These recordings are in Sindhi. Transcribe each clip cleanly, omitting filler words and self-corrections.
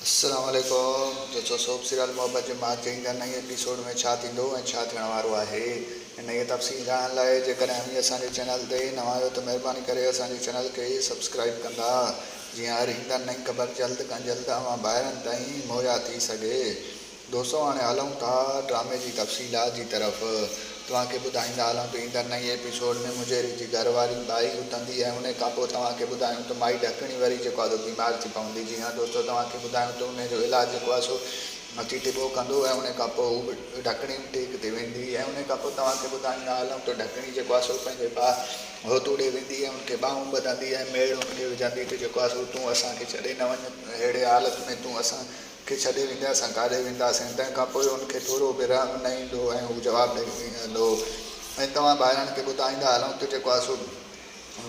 السلام عليڪم دوستو سوپ سيريل محبت جي مار جي ايندڙ نئين ايپيسوڊ ۾ ڇا ٿيندو ۽ ڇا ٿيڻ وارو آهي انهيء تفصيل ڄاڻڻ لاء جيڪڏهن اوهين اسان جي چينل تي نوان آهيو ته مهرباني ڪري اسان جي چينل کي سبسڪرائيب ڪندا جيئن هر ايندڙ نئين خبر جلد کان جلد اوهان ڀائرن تائين مهيا ٿي سگهي. دوستو هاڻي هلون ٿا ڊرامي جي تفصيلات جي طرف. توهان کي ٻڌائيندا هلون ته ايندڙ نئين ايپيسوڊ ۾ مجيري جي گهر واري ٻائي اٿندي ۽ انهي کان پوء توهان کي ٻڌايون ته مائي ڍڪڻي وري جيڪو آهي سو بيمار ٿي پوندي جي ها دوستو توهان کي ٻڌايون ته انهي جو علاج جيڪو آهي سو اچي ٽٻو ڪندو ۽ انهي کان پوء هو به ڍڪڻي به ٺيڪ ٿي ويندي ۽ انهي کان پوء توهان کي ٻڌائيندا هلون ته ڍڪڻي جيڪو آهي سو پنهنجي ڀاء هوتو ڏي ويندي ۽ ان کي ٻانهون ٻڌندي ۽ ميڙ ان کي وجهندي ته جيڪو آهي سو تون اسان کي ڇڏي نه وڃ ههڙي حالت ۾ تون اسان کي ڇڏي ويندي اسان ڪاڏي وينداسين؟ تنهن کان پوء ان کي ٿورو به رحم نه ايندو ۽ هو جواب ڏئي ويندو ۽ توهان ڀائرن کي ٻڌائيندا هلون ته جيڪو آهي سو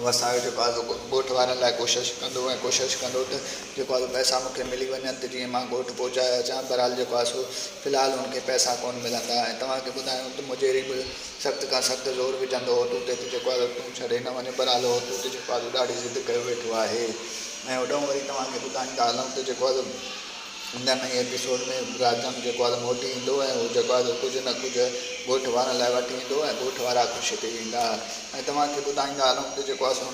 وسايو جيڪو آهي سو ڳوٺ وارن لاء ڪوشش ڪندو ۽ ڪوشش ڪندو ته جيڪو آهي سو پئسا مون کي ملي وڃن ته جيئن مان ڳوٺ پهچائي اچان بهرحال جيڪو آهي سو في الحال ان کي پئسا ڪونه ملندا ۽ توهان کي ٻڌايون ته مجيري به سخت کان سخت زور وجهندو هو تون تي ته جيڪو آهي سو تون ڇڏي نه وڃ بهرحال هو تون تي جيڪو آهي سو ڏاڍي ضد ڪيو ويٺو آهي. ۽ هوڏانهن وري توهان کي ٻڌائيندا هلون ته جيڪو آهي سو ايندڙ نئين ايپيسوڊ ۾ راجنگ جيڪو آهي سو موٽي ايندو ۽ هو جيڪو آهي سو ڪجهه نه ڪجهه ڳوٺ وارن لاء وٺي ايندو ۽ ڳوٺ وارا خوش ٿي ويندا ۽ توهان کي ٻڌائيندا هلون ته جيڪو آهي سو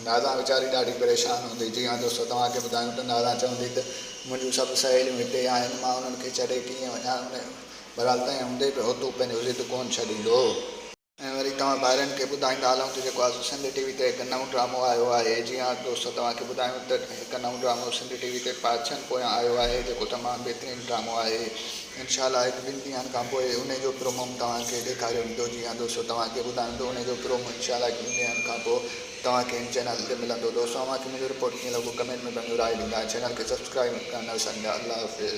نازان ويچاري ڏاڍي پريشان هوندي جي ها دوستو توهان کي ٻڌايون ته نازان چوندي ته منهنجون سڀ سهيليون هتي آهن مان انهن کي ڇڏي ڪيئن وڃان بهرحال تنهن هوندي به هو پنهنجو ضد ڪونه ڇڏيندو. ۽ وري توهان ڀائرن کي ٻڌائيندا هلون ته جيڪو آهي سو سنڌ ٽي وي تي هڪ نئون ڊرامو آيو آهي جي ها دوستو توهان کي ٻڌايون ته هڪ نئون ڊرامو سنڌ ٽي وي تي پاڇن پويان آيو آهي جيڪو تمام بهترين ڊرامو آهي انشاء الله هڪ ٻن ڏينهن کان پوء انهي جو پرومو به توهان کي ڏيکاريو ويندو جي ها دوستو توهان کي ٻڌايون ته انهي جو پرومو انشاء الله هڪ ٻن ڏينهن کان پوء توهان کي هن چينل تي ملندو دوستو اوهان کي منهنجو رپورٽ ڪيئن لڳو ڪمينٽ ۾ پنهنجو راء ڏيندا ۽ چينل کي سبسڪرائب ڪرڻ نه وساريندا الله حافظ.